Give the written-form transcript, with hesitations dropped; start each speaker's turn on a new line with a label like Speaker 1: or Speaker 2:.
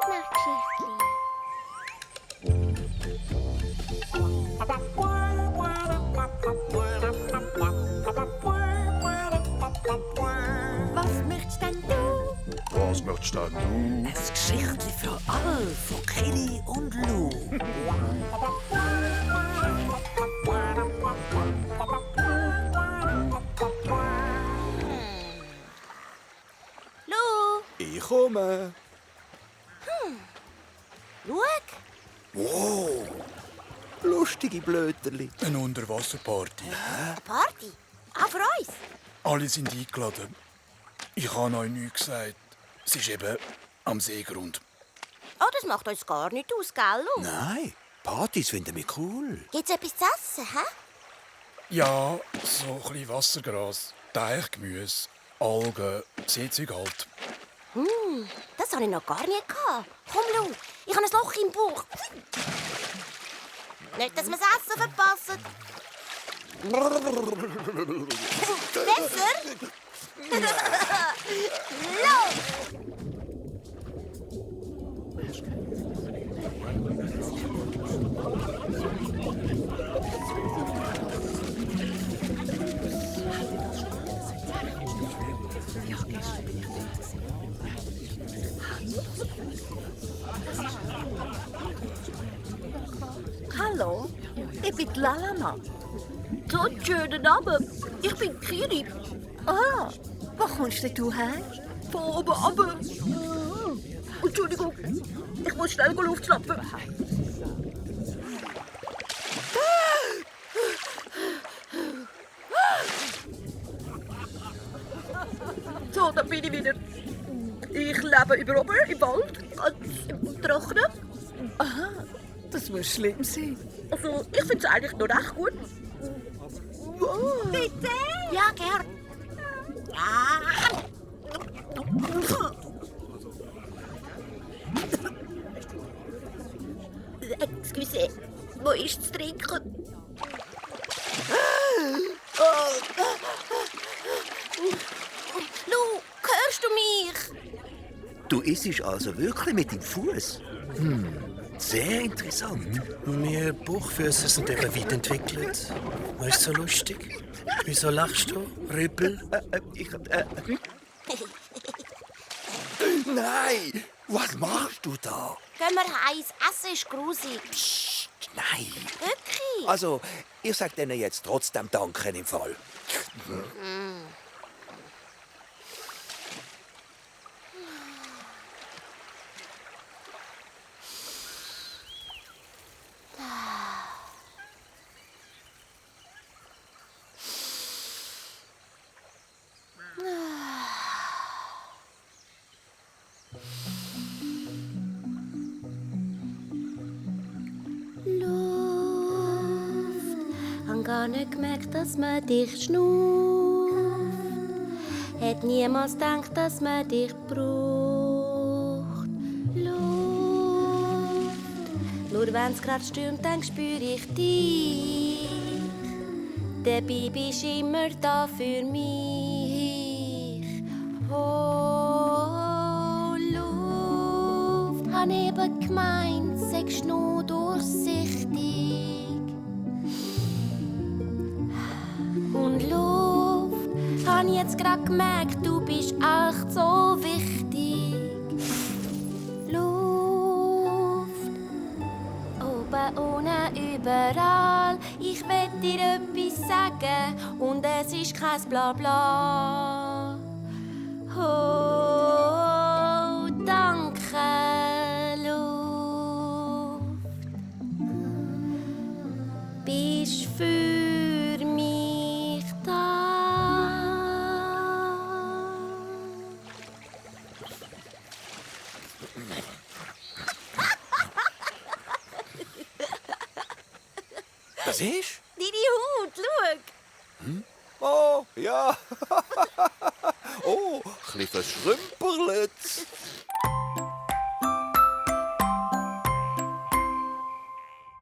Speaker 1: Weihnachtsgeschichtli. Was möchtest denn du?
Speaker 2: Was möchtest denn du?
Speaker 3: Ein Geschichtli für alle, von Kili und Lou.
Speaker 1: Lu,
Speaker 2: Ich komme.
Speaker 1: schau.
Speaker 2: Wow. Lustige Blöterli.
Speaker 4: Eine Unterwasserparty.
Speaker 1: Eine Party? Auch für uns?
Speaker 4: Alle sind eingeladen. Ich habe euch nichts gesagt. Es ist eben am Seegrund.
Speaker 1: Oh, das macht uns gar nicht aus, gell, Lu?
Speaker 2: Nein, Partys finden wir cool.
Speaker 1: Gibt's etwas zu essen, hä?
Speaker 4: Ja, so ein bisschen Wassergras, Teichgemüse, Algen, Seezeug halt.
Speaker 1: Das habe ich noch gar nie gehabt. Komm, Lu, ich habe ein Loch im Bauch. Nicht, dass wir das Essen verpassen. Besser? Lu!
Speaker 5: Hallo, ich bin die Lalama. So einen schönen Abend. Ich bin Kiri. Ah, wo kommst denn du her? Von oben runter. Entschuldigung, ich muss schnell Luft schnappen. So, da bin ich wieder. Ich lebe über oben im Wald, ganz im Trockenen. Aha, das muss schlimm sein. Also, ich finde es eigentlich noch recht gut. Wow. Bitte?
Speaker 1: Ja, gern. Ja.
Speaker 5: Excuse, wo ist das Trinken?
Speaker 1: Lu, hörst du mich?
Speaker 2: Du isst also wirklich mit dem Fuß? Sehr interessant.
Speaker 3: Wir Buchfüße sind eben weit entwickelt. Was ist so lustig? Wieso lachst du, Rüppel?
Speaker 2: Nein! Was machst du da?
Speaker 1: Gehen wir heim, Essen ist grusig.
Speaker 2: Psst, nein.
Speaker 1: Wirklich?
Speaker 2: Also, ich sag denen jetzt trotzdem Danke im Fall.
Speaker 1: Hab gar nicht gemerkt, dass man dich schnauft. Hätt niemals gedacht, dass man dich braucht. Luft. Nur wenn's grad stürmt, dann spür ich dich. Dabei bist immer da für mich. Oh, Luft. Han eben gemeint, sagst nur durchsichtig. Und Luft, hab jetzt grad gemerkt, du bist echt so wichtig. Luft, oben, unten, überall. Ich will dir etwas sagen und es ist kein Blabla. Oh, danke, Luft. Bist für mich da.
Speaker 2: Was ist?
Speaker 1: Deine Haut, schau.
Speaker 2: Oh, ja. Oh, ein bisschen verschrümperlet.